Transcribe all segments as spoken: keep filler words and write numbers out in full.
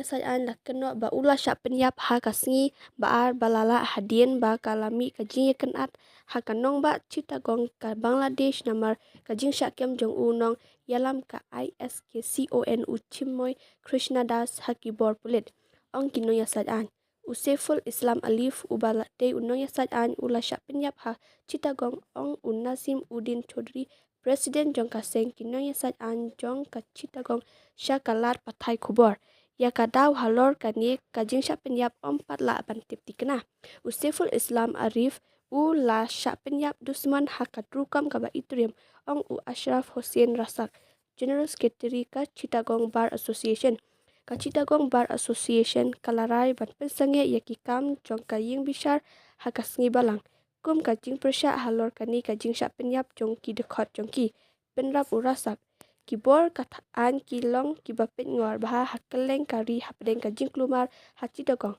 Sait Ain la kynnoh ba u la shah pynïap ha ka sngi ba ar ba la lah hadien ba ka la mih ka jingïakynad ha ka nongbah Chittagong ka Bangladesh namar ka jingshah kem jong u nongïalam ka I S K C O N u Chinmoy Krishnadas ha ki bor pulit, ong ki nongïasaid ain. U Saiful Islam Arif uba la dei u nongïasaid ain u la shah pynïap ha Chittagong, ong u Nazim Uddin Chaudhary, President jong ka seng ki nongïasaid ain jong ka Chittagong sha ka lad pathai khubor. Ïa ka daw halor kane ka jingshah pynïap ym pat lah ban tip thikna. U Saiful Islam Arif u la shah pynïap dusmon ha ka rukom kaba itriem, ong u Ashraf Hussain Rasak, General Secretary ka Chittagong Bar Association. Ka Chittagong Bar Association ka la rai ban pynsangeh ïa ki kam jong ka ïingbishar ha ka sngi Balang kum ka jingpyrshah halor kane ka jingshah pynïap jong ki dkhot jong ki, pynrap u Rasak. Ki bor ka thaiñ ki long kiba peit ngor bha ha kylleng ka ri hapdeng ka jingkulmar ha Chittagong.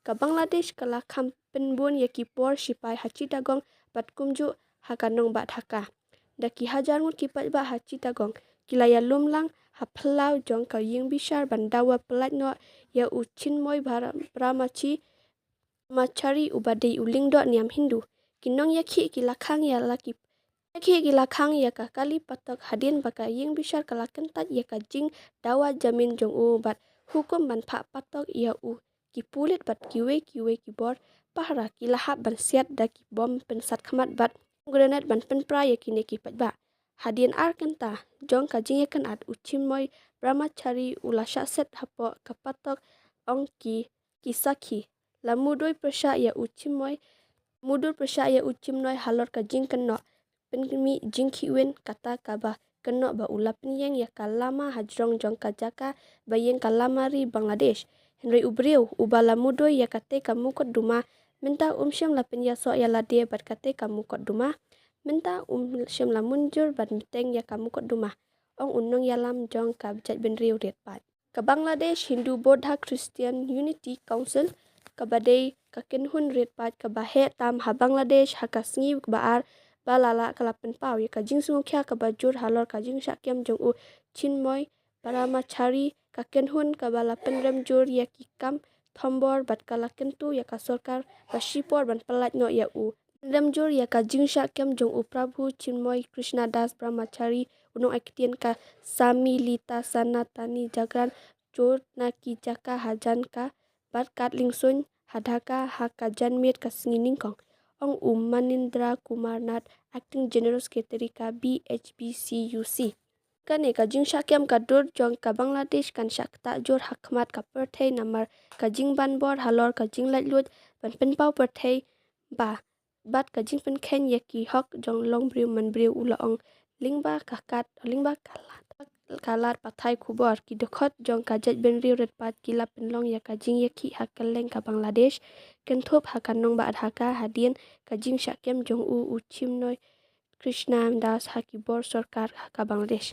Ka Bangladesh ka la kham pynbun ïa ki por sipai ha Chittagong bad kumjuh ha ka nongbah Dhaka. Da ki hajar ngut ki paidbah ha Chittagong ki la ïalum lang ha phyllaw jong ka ïingbishar ban dawa pyllait noh ïa u Chinmoy Brahmachi Brahmachari uba dei u lyngdoh niam Hindu. Ki nongïakhih ki la khang ïa la ki ïakhih ki la khang ïa ka Kali Pathok hadien ba ka ïingbishar ka la kyntait ïa ka jingdawa jamin jong u bad hukum ban phah pathok ïa u. Ki pulit bad kiwei kiwei ki bor pahara ki la hap ban siat da ki bom pynsat khmat bad grenade ban pynpra ïa kine ki paidbah. Hadien ar kynta jong ka jingïakynad u Chinmoy Brahmachari u la shah set hapoh ka pathok, ong ki ki sakhi. La mudui pyrshah ïa u Chinmoy, mudui pyrshah ïa u Chinmoy halor ka jingkynnoh pynmih jingkhih win, kata kaba kynnoh ba u la pynïeng ïa ka lama hajrong jong ka jaka ba ïeng ka lama ri Bangladesh. Hynrei u briew uba la mudui ïa kata ka mukotduma mynta um shym la pynïasoh ïa lade bad kata ka mukotduma. Mynta um shym la mynjur ban bteng ïa ka mukotduma, ong u nongïalam jong ka jaitbynriew riat paid. Ka Bangladesh Hindu Buddha Christian Unity Council, kaba dei ka kynhun riat paid kaba heh tam ha Bangladesh, ha ka sngi ba ar ba la lah ka la pynpaw ïa ka jingsngewkhia kaba jur halor ka jingshah kem jong u Chinmoy Brahmachari. Ka kynhun kaba la pynrem jur ïa ki kam thombor bad ka la kyntu ïa ka sorkar ba shipor ban pyllait noh ïa u. Pynrem jur ïa ka jingshah kem jong u Prabhu Chinmoy Krishnadas Brahmachari, u nongai ktien ka Samilita Sanatani Jagran, jur na ki jaka hajan ka bad kat lyngsuiñ ha Dhaka ha ka janmiet ka sngi nyngkong, ong u Manindra Kumar Nath, Acting General Secretary ka B H P C U C. Kane ka jingshah kem ka dur jong ka Bangladesh kan shah ktah jur ha khmat ka pyrthei namar ka jingban bor halor ka jinglaitluid ban pynpaw pyrthei ba bad ka jingpynkheiñ ïa ki hok jong longbriew manbriew, u la ong. Lyngba ka kat, lyngba ka lad, ka lad pathai khubor, ki dkhot jong ka jaitbynriew riat paid ki la pynlong ïa ka jingïakhih ha kylleng ka Bangladesh, kynthup ha ka nongbah Dhaka hadien ka jingshah kem jong u u Chinmoy Krishnadas ha ki bor sorkar ha ka Bangladesh.